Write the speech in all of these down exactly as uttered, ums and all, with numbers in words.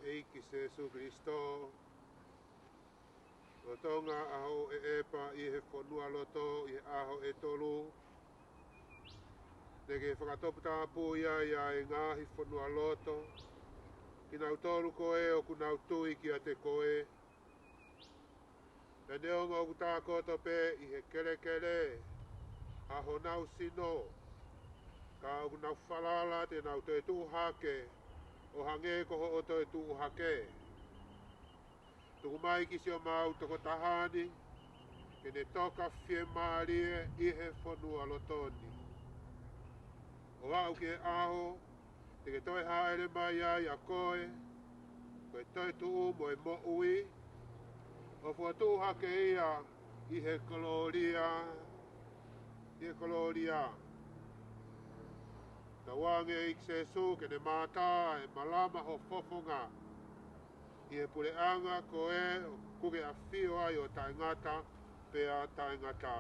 ʻEiki Sēsū Kilisitō, lolotonga ʻa hoʻo ʻeʻepa ʻi he fonualoto ʻi he ʻaho ʻe tolu, te ke fakatoputapu ia ʻi he ngaahi fonualoto, kinautolu ko ē ʻoku nau tui kiate koe. Pea neongo ʻoku tākoto pē ʻi he kelekele ʻa honau sino, ka ʻoku nau falala te nau toe tuʻu hake ʻo hangē ko hoʻo toe tuʻu hake. Tuku mai ki siʻomau tokotaha ni ke ne toka fiemālie ʻi he fonualoto ni, ʻo aʻu ki he ʻaho te ke toe hāʻele mai ai ʻa koe, ko e toetuʻu mo e moʻui, ʻo fokotuʻu hake ia ʻi he kolōlia, ʻi he kolōlia. Tauange ʻEiki Sēsū ke ne mātā e malama ho fofonga ʻi he puleʻanga ko ē ʻoku ke ʻafio ai ʻo taʻengata pea taʻengata.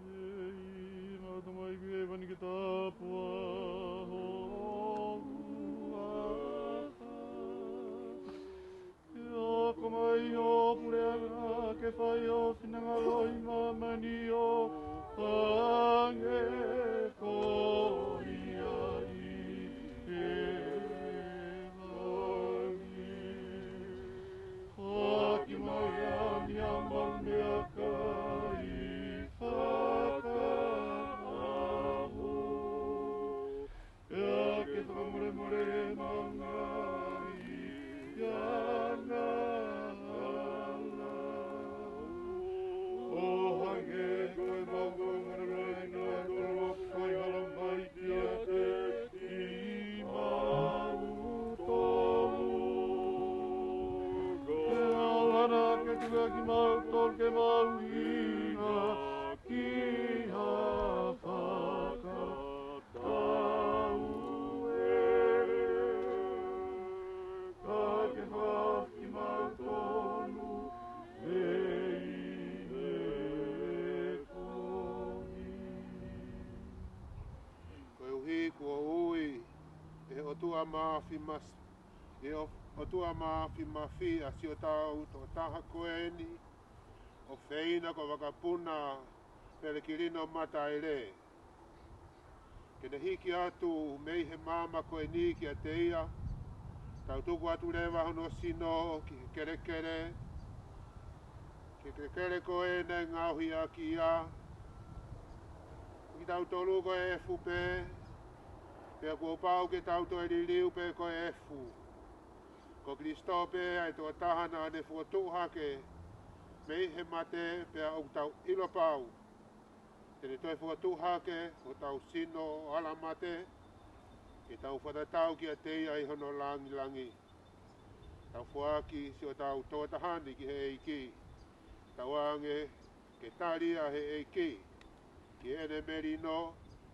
ʻEiki, mau tamai, ʻoku ke fai ni ke tāpuaki ho huafa. Ke hoko mai ho puleʻanga, ke fai ho finangalo ʻi māmani ʻo hangē ko ia ʻi hēvani. Foaki mai ʻa ʻemau meʻakai fakaʻaho. Pea ke fakamolemole ʻemau ngaahi angahala, ʻo hangē ko ʻemau fakamolemole ʻa kinautolu ʻoku fai hala mai kiate kimautolu. Pea ʻoua naʻa ke tuku kimautolu ke mau hīga ki ha faka tauele, ka ke fakahaofi kimautolu mei he kovi. Koeʻuhi kuo ui ʻe he ʻOtua Māfimas-, ʻe he ʻOtua Māfimafi ʻa siʻotau tokotaha ko eni, ʻofeina ko Vakapuna Pelekilino Mataele, ke ne hiki atu mei he maama ko eni kiate ia. Tau tuku atu leva hono sino ki he kelekele, ki he kelekele ko ē naʻe ngaohi ʻaki ia. Ko kitautolu ko e efu pē, pea kuo pau ke tau toe liliu pē ko e efu. Ko Kilisitō pē ʻa e tokotaha naʻa ne fokotuʻu hake mei he mate, pea ʻoku tau ʻilo pau te ne toe fokotuʻu hake hotau sino ʻo ala mate, ke tau fakatatau kiate ia ʻi hono langilangi. Tau foaki siʻotau tokotaha ni ki he ʻEiki. Tauange ke tali ia ʻe he ʻEiki ki heʻene melino,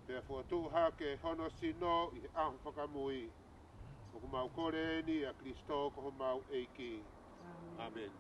pea fokotuʻu hake hono sino ʻi he ʻaho fakamui. ʻOku mau kole eni ʻia Kilisitō ko homau ʻEiki. ʻĀmeni.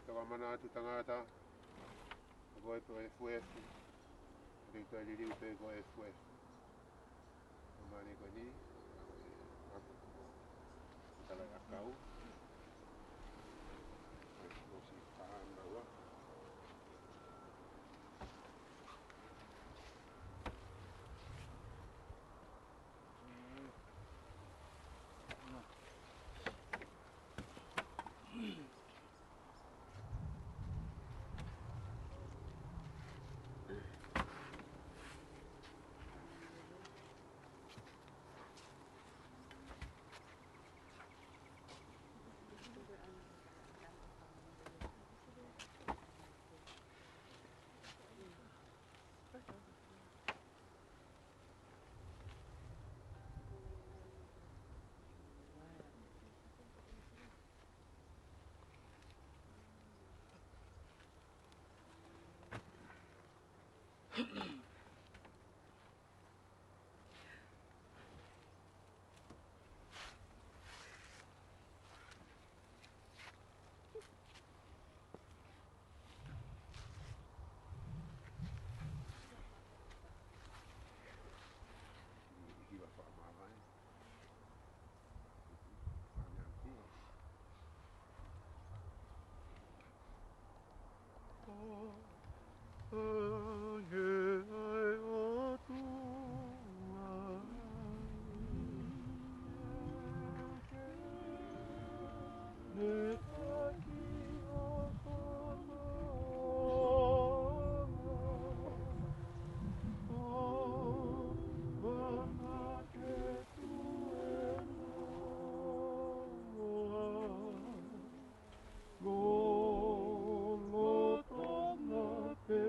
Tau manatu tangata, ko e pō efuefu, te u toe liliu pē ko e efuefu. Ko e mali ko eni, ako, tala ʻakau. Ko e mosi pānaua. Lolotonga pē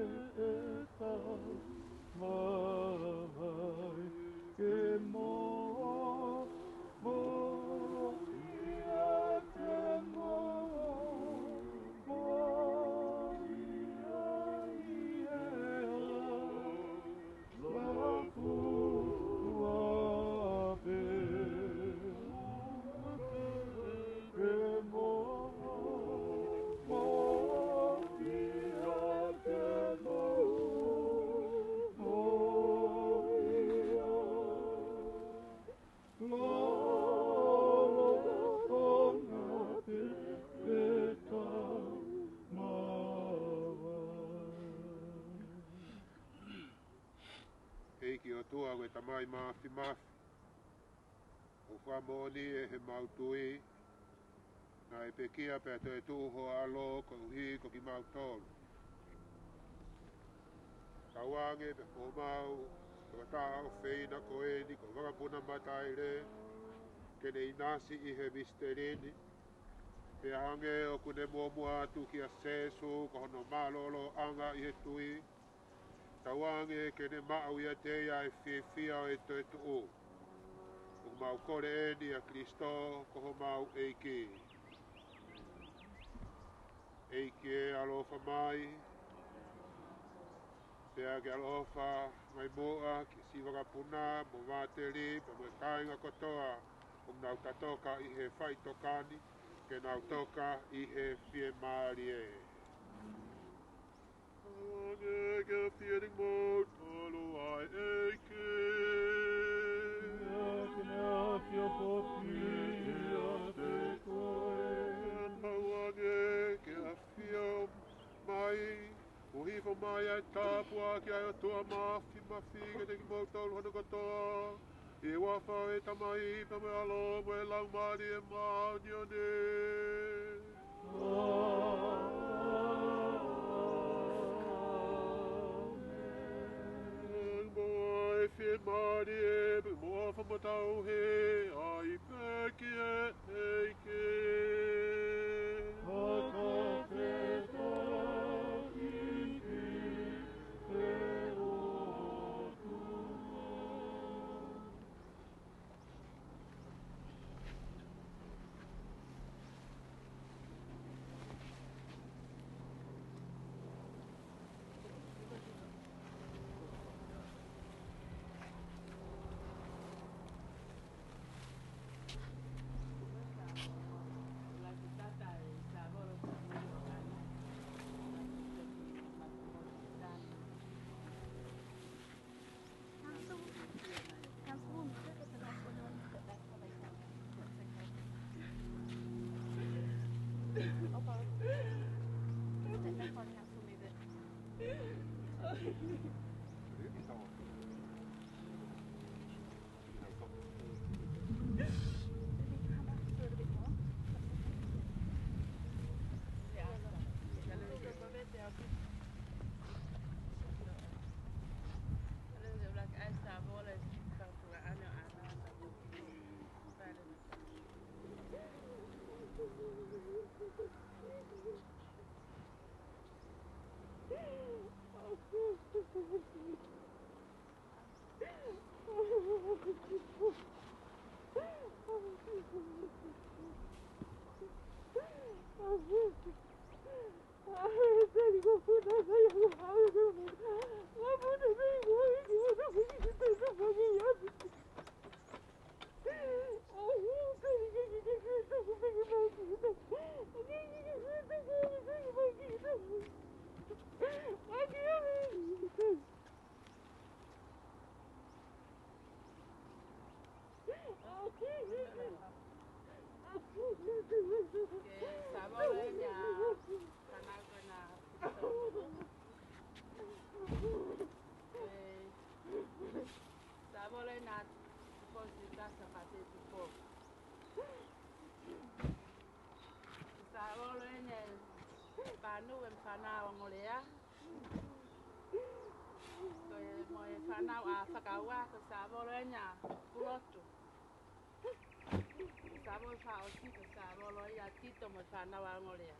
ʻetau vaivai ke mou moʻui ʻa te mou moʻui ʻa e ʻEiki ʻOtua, ko e Tamai Māfimafi, ʻoku fakamoʻoni ʻe he mau tui naʻe pekia pea toetuʻu ho ʻAlo koeʻuhi ko kimautolu. Tauange pea ʻomai ʻe he tokotaha ʻofeina ko eni ko e vakapuna mataʻi lea ke ne ʻinasi ʻi he misiteli ni, pea hangē ʻoku ne muʻomuʻa atu kia Sēsū ko hono mālōlōʻanga ʻi he tui, tauange ke ne maʻu ʻiate ia ʻa e fiefia ʻo e toetuʻu. ʻOku mau kole eni ʻia Kalaisi ko homau ʻEiki. ʻEiki ē, ʻaloʻofa mai, pea ke ʻaloʻofa mai muʻa ki he siʻi vakapuna mo Vāteli, pea mo e kāinga kotoa ʻoku nau tatoka ʻi he faʻitoka ni, ke nau toka ʻi he fiemālie. Tauange ke ʻafio ʻiate kimoutolu ʻa e ʻEiki. Pea ke ne ʻafio foki ʻiate koe. Tauange ke ʻafio mai, mo hifo mai ʻa e tāpuaki ʻa e ʻOtua Māfimafi kiate kimoutolu hono kotoa, ʻi he huafa ʻo e Tamai, pea mo e ʻAlo, mo e Laumālie Māʻoniʻoni. ʻĀmeni. Mo e fiemālie pea mo e ʻofa mo tauhi ai pē ki he ʻEiki. Fakafetaʻi ki he ʻOtua. Savolo ena tupou, sika sa pate tupou. Savolo ena e pānau e fānau Angolea. Ko e mo e fānau ʻa Fakaua, ko Savolo ena Pulotu. Savolo fakaʻosi ko Savolo ia Tito mo e fānau Angolea.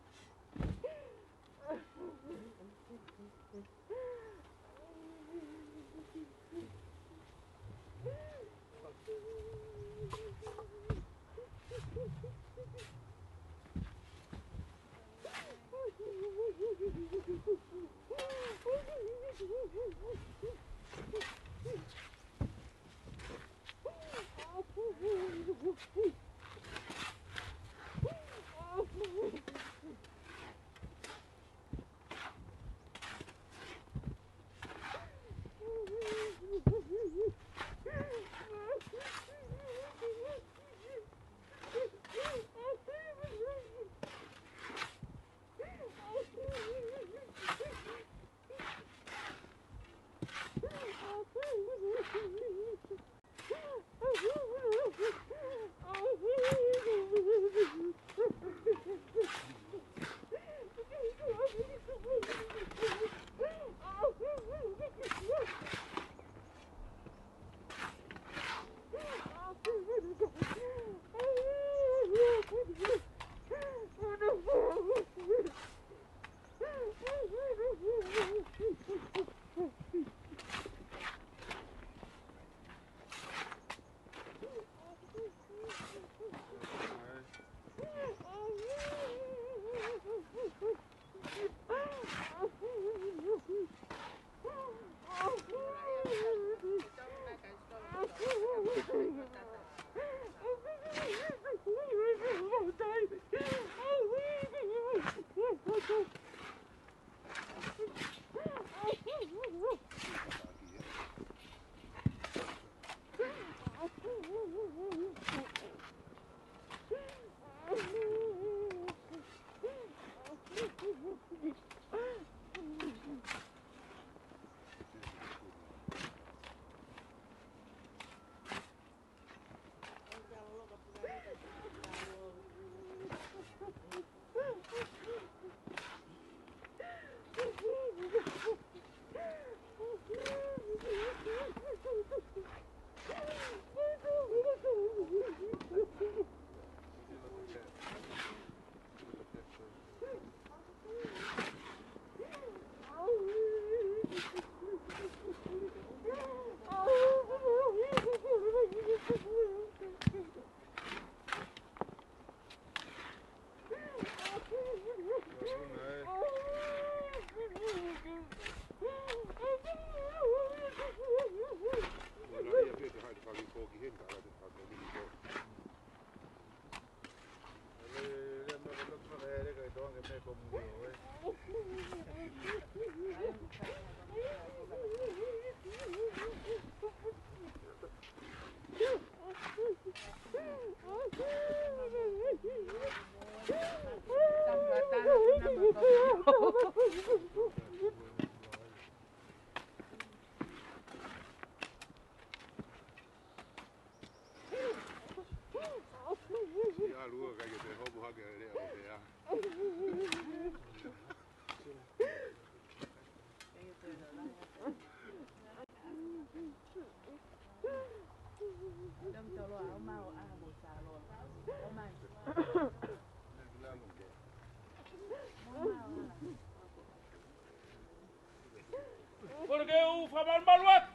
Fakamalumalu atu.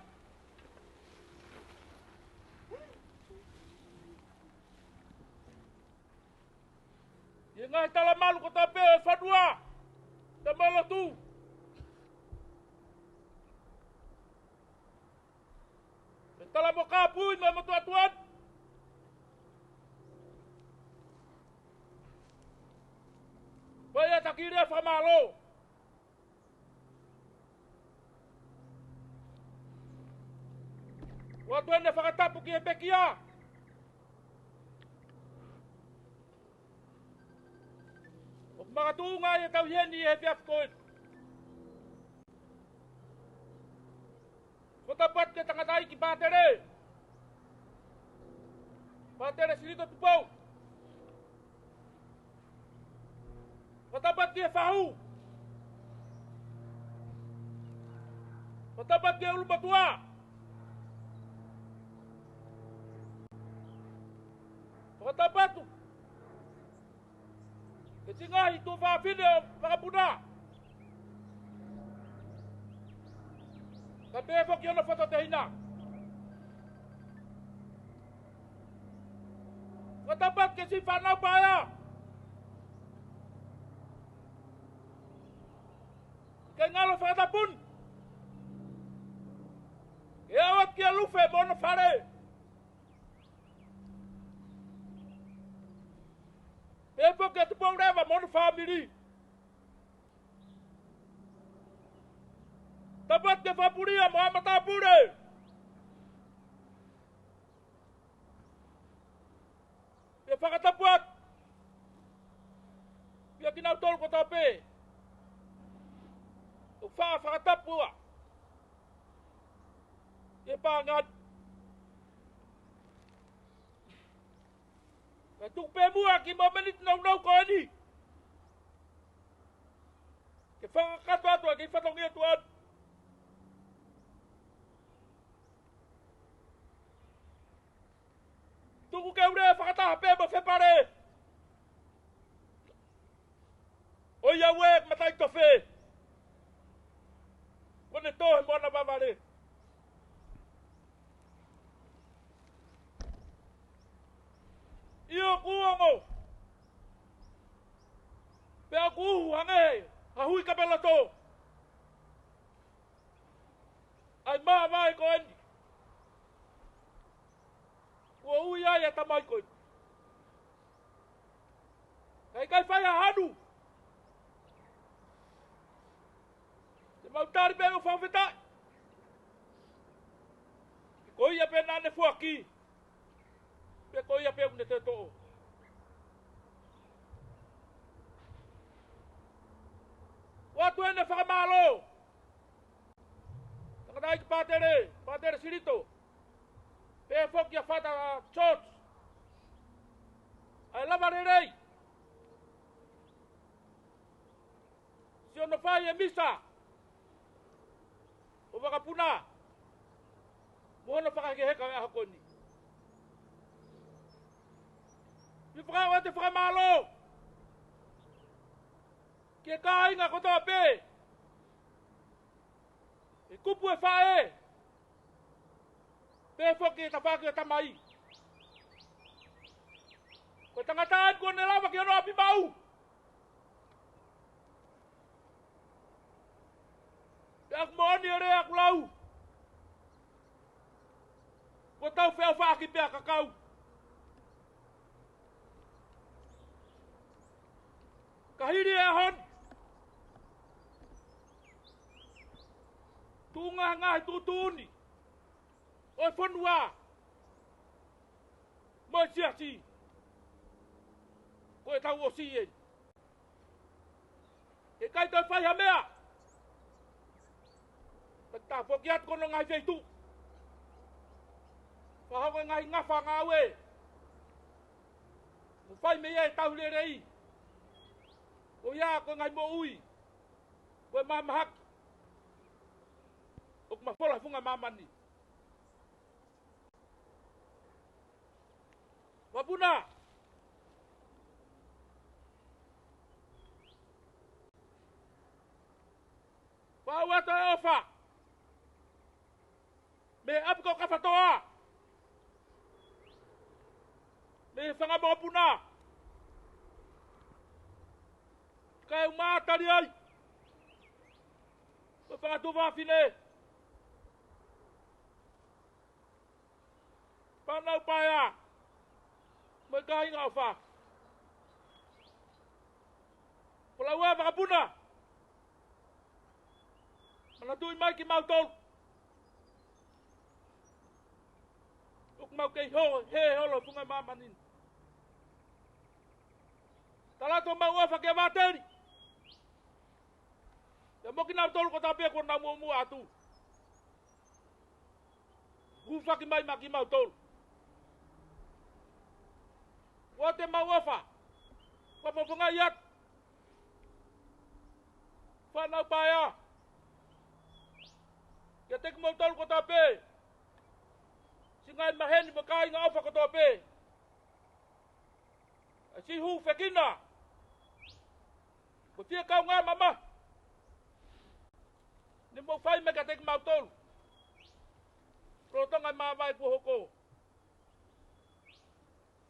ʻI he ngaahi talamalu kotoa pē ʻo e fonua, te mau lotu. Mei Talamokapui mo e motuʻa tuʻa ni. Ko ia taki lea fakamālō. ʻOatu ʻene fakatapu ki he pekia ʻoku makatuʻunga ai ʻetau ʻi heni he efiafi ko eni. Fakatapu atu ki he tangataʻeiki Pātele, Pātele Silito Tupou. Fakatapu atu ki he fahu. Fakatapu atu ki he ʻulumotuʻa. Fakatapu atu ki he ngaahi tuofāfine ʻo e vakapuna, kae pehē foki hono fototehina. Fakatapu atu ki he siʻi fānau paea, ʻikai ngalo fakatapu ni, ke ʻalu atu kia Lufe mo hono fale, pehē foki kia Tupouleva mo hono fāmili. Tapu atu ki he fakapuleʻanga mo e matāpule, pea fakatapu atu pē kia kinautolu kotoa pē ʻoku faʻa fakatapu ʻa e pānga ni. Kae tuku pē muʻa kiʻi momeniti nounou ko eni ke fakakakato atu ʻa e kiʻi fatongia tuʻa ni. Tuku ke u lea fakataha pē mo Fepale. ʻOiauē, Mataʻitofe, kuo ne tō he moana vavale. ʻIo, ʻoku ongo pea ʻoku uhu hangē ha hui kapeloto ʻa e māvae ko eni kuo ui ai ʻa e tamai ko eni. Ka ʻikai fai ha hanu, te mau tali pē ʻo fakafetaʻi. Ko ia pē naʻa ne foaki, pea ko ia pē ʻoku ne toe toʻo. ʻOatu ʻene fakamālō, tangataʻeiki Pātele, Pātele Silito, pehē foki kia Fata George, ʻa e lava lelei siʻono fai e misa ʻo e vakapuna mo hono fakahekeheka ʻo e ʻaho ko eni. ʻI he fakaʻoatu e fakamālō ki he kāinga kotoa pē, ʻi he kupu ʻo e faʻē, pehē foki ki he tafaʻaki ʻo e tamai. Ko e tangata eni kuo ne lava ki hono ʻapi maʻu. Pea ʻoku moʻoni e lea ʻoku lau, kuo tau feʻofaʻaki pē ʻa e kakai. Ka hili e ʻaho ni, tuʻunga he ngaahi tuʻutuʻuni ʻo e fonua mo e siasi, ko e tau ʻosi eni. He ʻikai toe fai ha meʻa, ka tāpuakiʻi atu ko hono ngaahi feituʻu, fakahoko e ngaahi ngafa ngāue, mo fai mei ai e tauhi lelei. Ko ia ko e ngaahi moʻui, ko e mahamahaki ʻoku mafola he funga māmani. Vakapuna, fakaʻoatu e ʻofa ʻApi ko Kafatoa. Mei he fanga mokopuna. Kae ʻumaʻā tali ai. Mo e fanga tuofāfine. Fānau paea. Mo e kāinga ʻofa. Ko e lau ʻa e vakapuna. Manatuʻi mai kimautolu. ʻOku mau kei holo, he holo funga māmani ni. Tala atu homau ʻofa kia Vāteli. Pea mo kinautolu kotoa pē kuo nau muʻomuʻa atu. Hūfaki mai maʻa kimautolu. ʻOatu ʻemau ʻofa. Fakafofongaʻi atu. Fānau paea. Kiate kimoutolu kotoa pē. Siʻi ngaahi maheni mo e kāinga ʻofa kotoa pē. ʻA e siʻi hūfekina. Ko e fie kaungā mamahi. Ne mou fai mai kiate kimautolu. Lolotonga e māvae kuo hoko.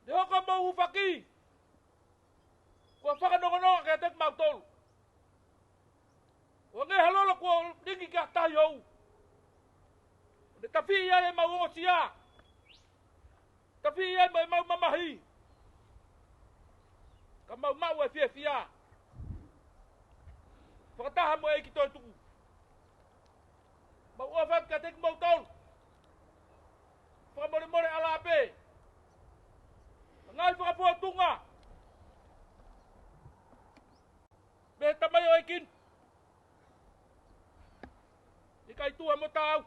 Ne hoko homou hūfaki. Kuo fakanokonoko kiate kimautolu. ʻO hangē ha lolo kuo lingi ki ha tahi hou. ʻO ne tafiʻi ai ʻemau ongosia. Tafiʻi ai mo ʻemau mamahi. Ka mau maʻu e fiefia. Fakataha mo e ʻEiki toetuʻu. Mau ʻofa atu kiate kimoutolu. Fakamolemole ʻalā pē. Ngaahi fakafotunga. Mei he tamaioʻeiki ni. ʻIkai tuha mo taau.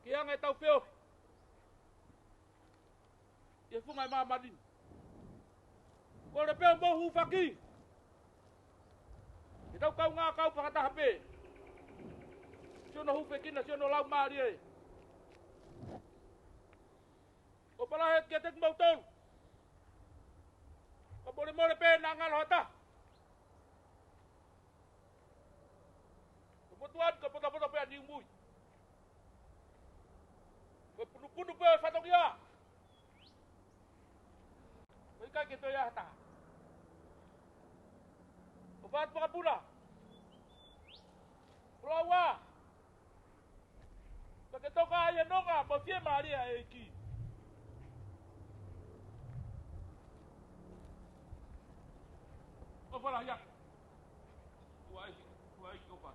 Ke anga ʻetau feohi. ʻI he funga e māmani ni. Kole pē homou hūfaki. Ke tau kaungā kau fakataha pē. Siʻono hūfekina, siʻono laumālie. ʻOfa lahi atu kiate kimoutolu. Fakamolemole pē naʻa ngalo ha taha. Ko e motuʻa ni ko e potopoto pē ʻa Niumui. Ko e punupunu pē ʻo e fatongia. ʻOku ʻikai ke toe ʻi ai ha taha. ʻOfa atu fakapuna. Koloa. Pea ke toka ai e nonga mo e fiemālie ʻa e ʻEiki. ʻOfa lahi atu. Tuʻa ʻEiki, tuʻa ʻEiki ʻofa.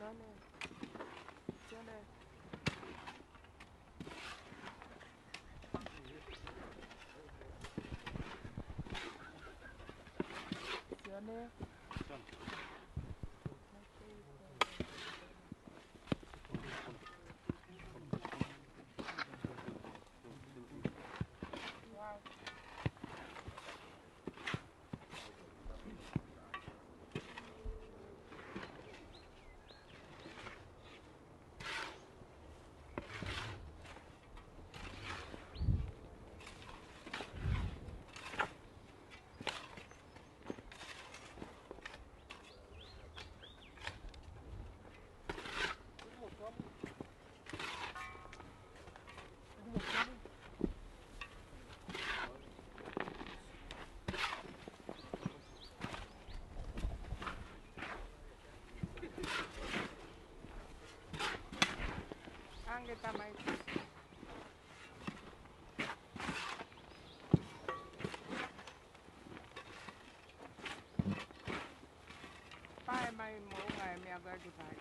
Nane. Sione. Sione. Ange tamai. Pae mai mo unga e meʻa ko ē ki fai.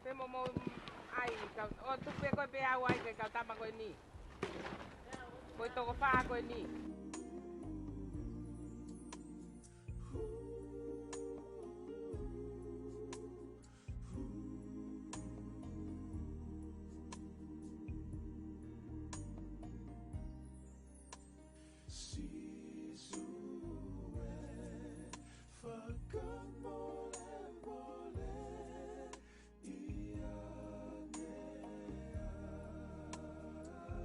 Pe mo mo ai, ka, ʻo tuku pē koe pē au ai ke kau tama ko eni. Ko e toko fā ko eni. Sīsū ē, fakamolemole ʻiate au.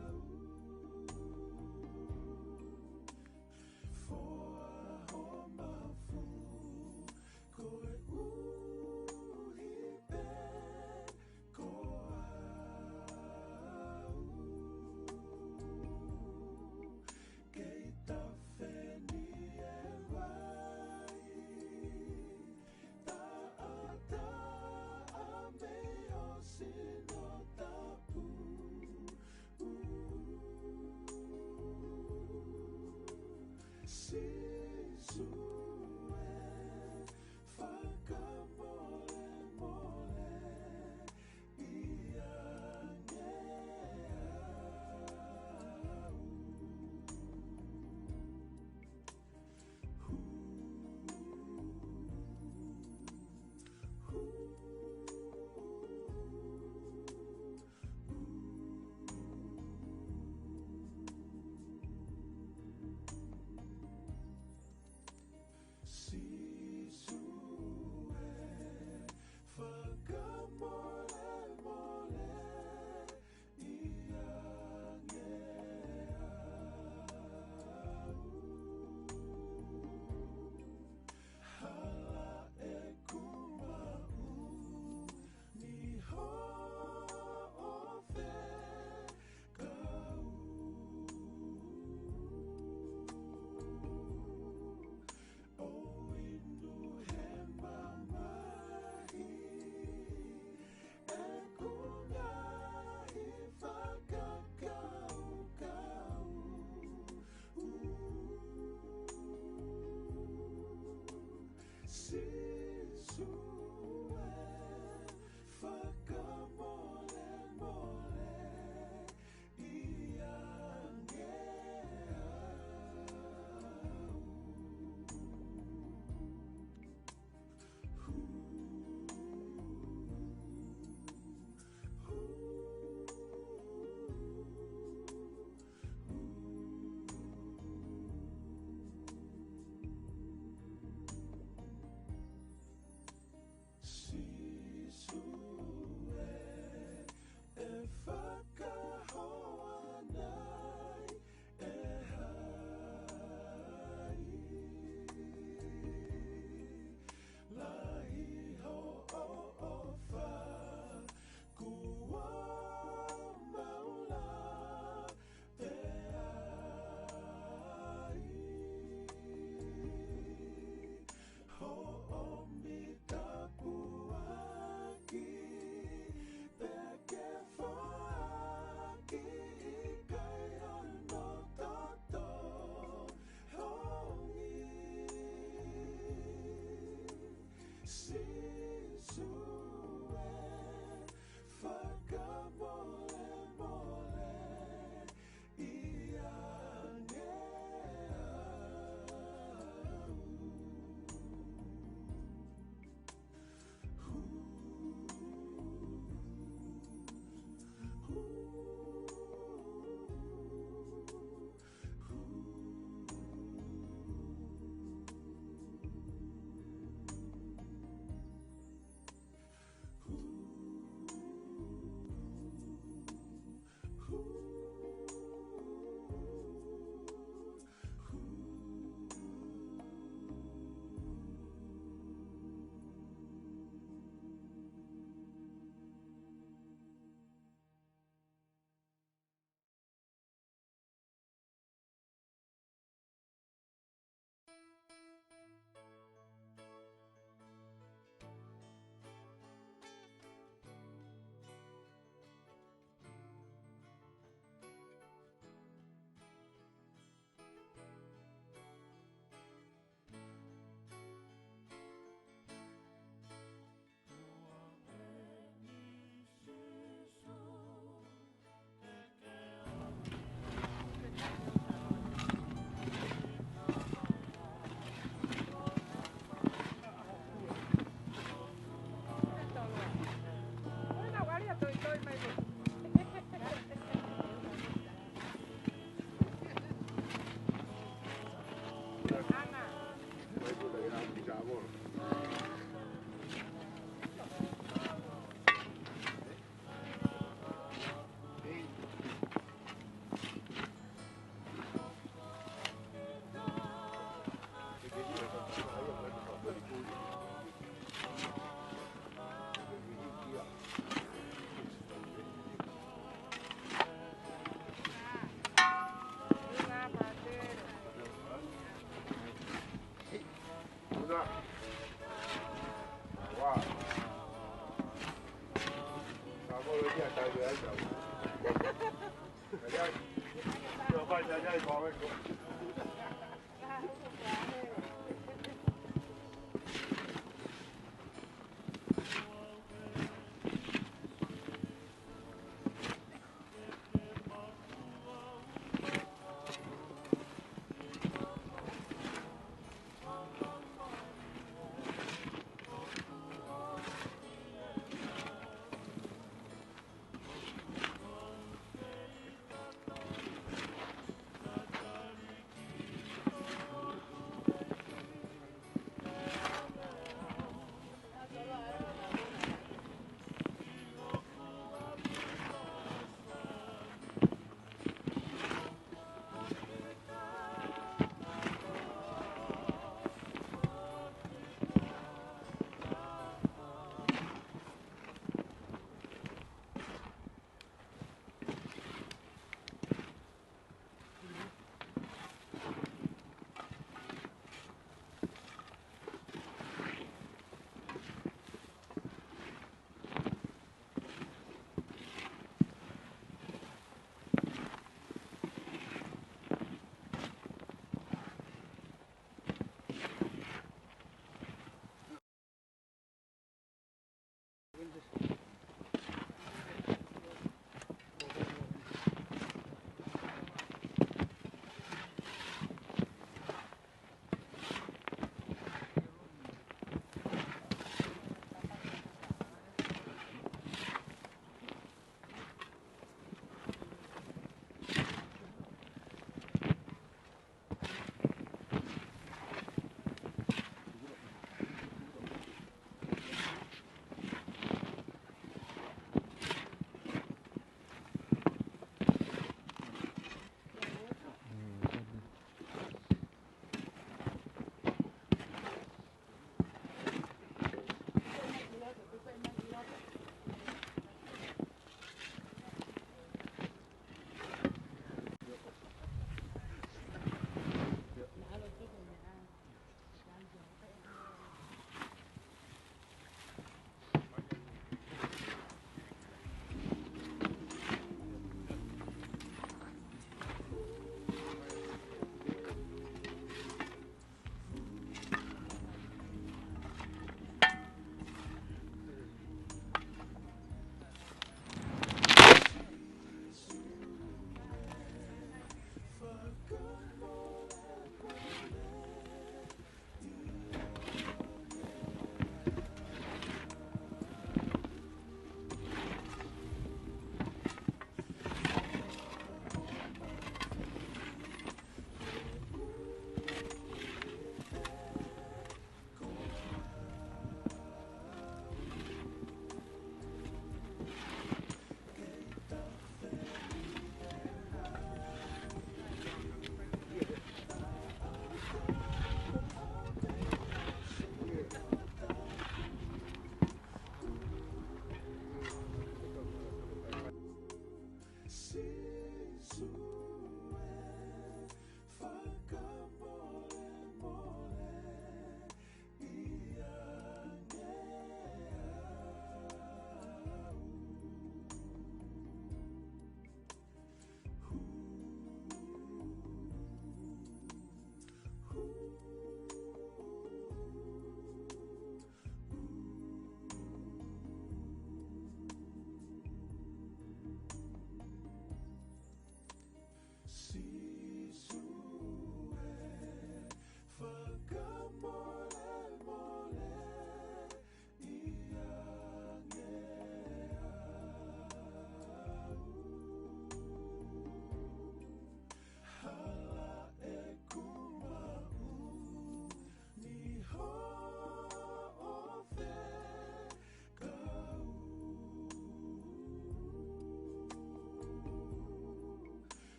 Sīsū e fakamolemole ia ngeau.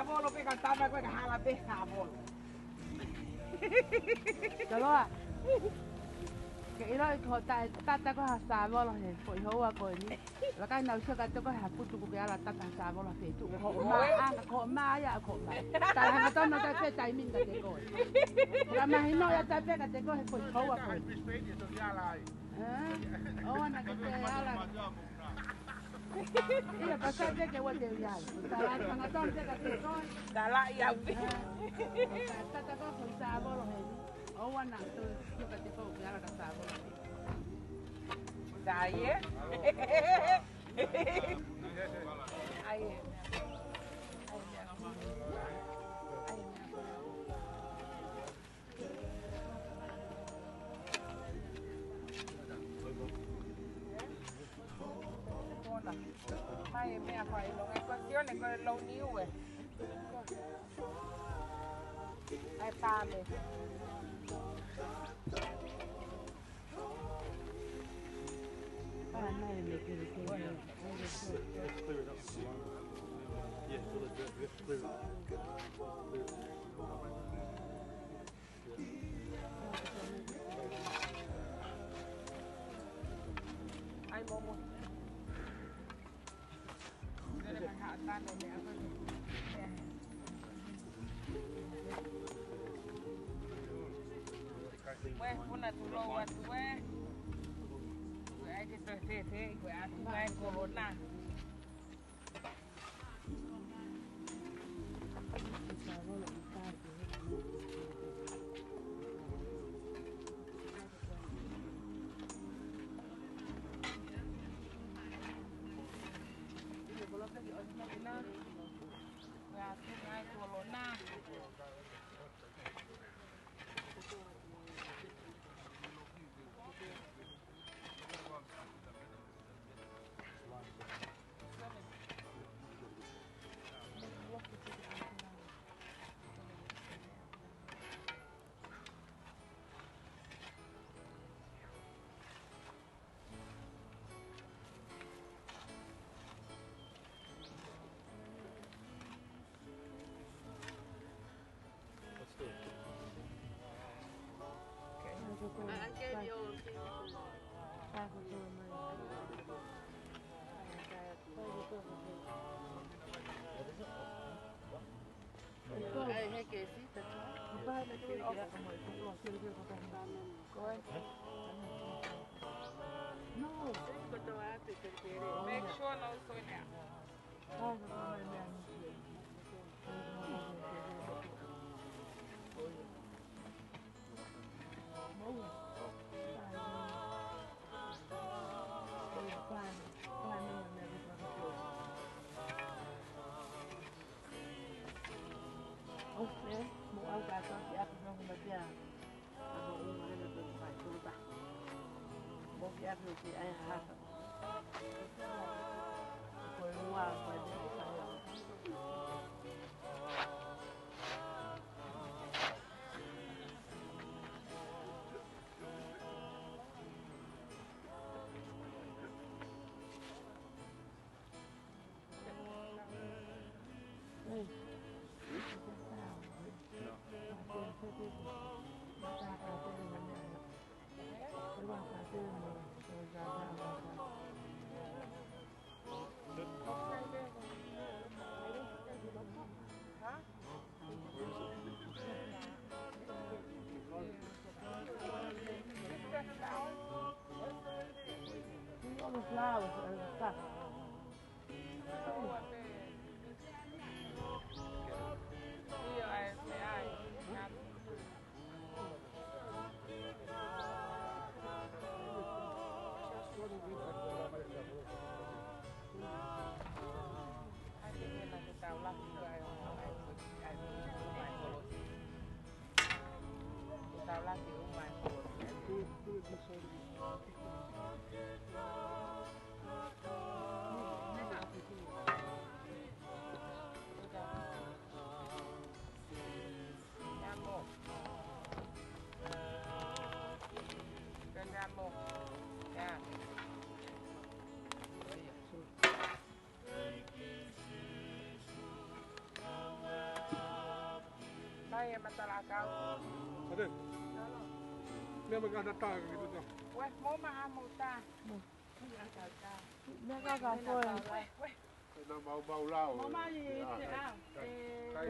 Sāvolo pē ka tama ko e ka hala pē sāvolo. Taloa. Ke ʻiloʻi ko e taʻetata ko e ha sāvolo he foʻi houa ko eni. Vakai naʻa ku sio kiate koe ha putu kuo ke ala tata ha sāvolo he feituʻu. Ko hoʻo mā, ʻa, ko hoʻo mā ia, ko hoʻo mā. Tala hangatonu atu pē taimi ni kiate koe. Ka mahino ia atu pē kiate koe he foʻi houa ko eni. ʻE? ʻOua naʻa ke ala. Ia, pasa pē ke ua te ia. Tala hangatonu pē kiate koe. Tala ia pē. ʻE, tata ko e foʻi sāvolo he. ʻOua naʻa toe sio kiate koe ke ala ka sāvolo. Dai, ē? Ai, ē. Ai, ē. Ai, ē. Kona. Mai e meʻa ko e longe ko Sione ko e lou niu ē. Ai pale. Let's clear it up. Yeah, so let's, let's clear it up. Clear it up. Ai, momo. Mue puna tulou atu ē. Ko e ʻai ke toe fēfē, ko e ʻatu mai kolona. Make sure no soy now. All the flowers and stuff. Ia matalakau. Ate. Meʻa mai ka ta ta ki ta. Ue, mo ma a mo ta. Mo. Meʻa ka ka ko e. Ue. Ena mau mau lao. Mo ma i te a. Kai.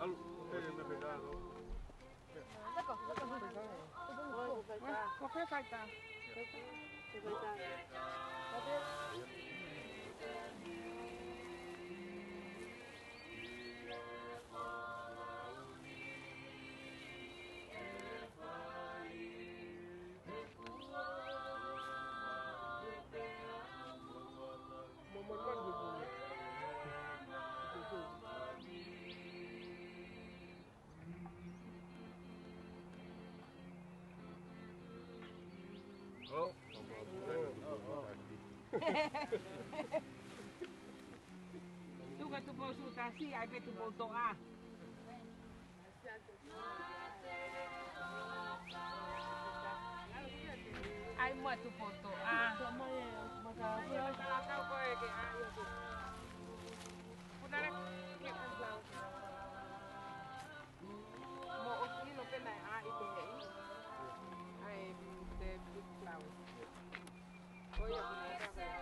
Alu, ko fē faitā? Ko fē faitā? Tuku atu Tupou Sutasi, ʻai pē Tupou Toʻa. ʻAi muʻa Tupou Toʻa. Punale. Mo ʻosi ʻilo pē naʻe ʻai pē ʻe ia. ʻAi, the big flowers. Oh, yeah, we have that.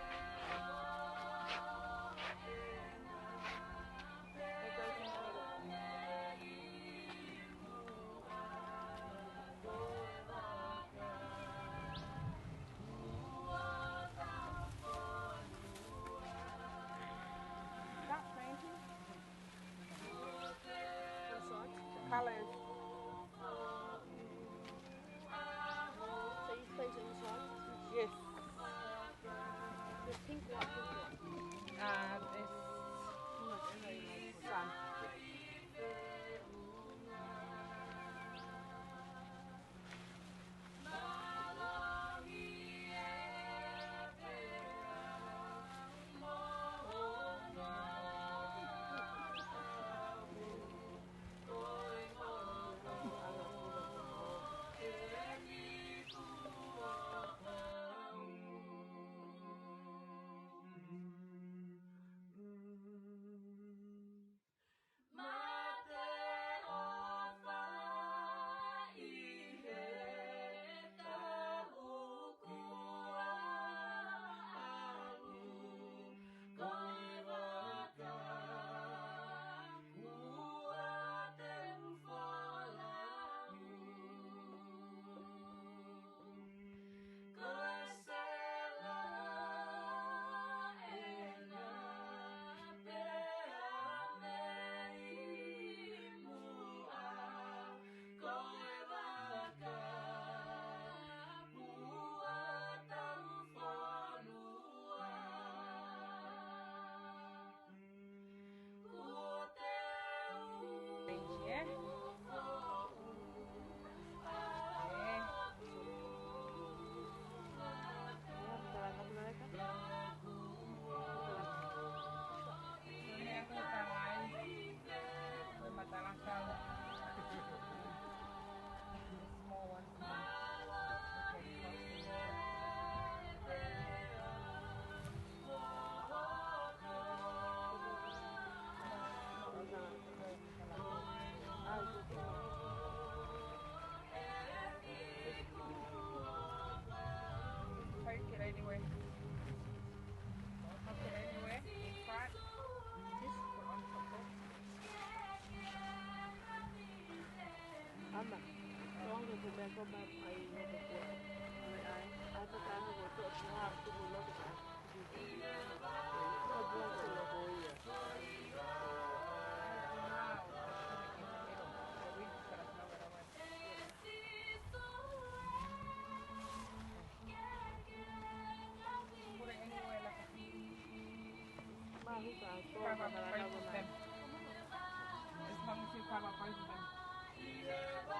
Stop painting. That's what? The colors. So you play James Bond? Yes. The pink one, pink one. Uh, this one. Thank you. Small one. Can't get anywhere. Can't get anywhere. Front. This one. Ama, tōnga ko mea ko ma ai no ko ko. Ai, ai, ai, ko ka ko to tu ha tu no ko ka. Ko ko ko no ko ia. Cover both of them. As long as you cover both of them.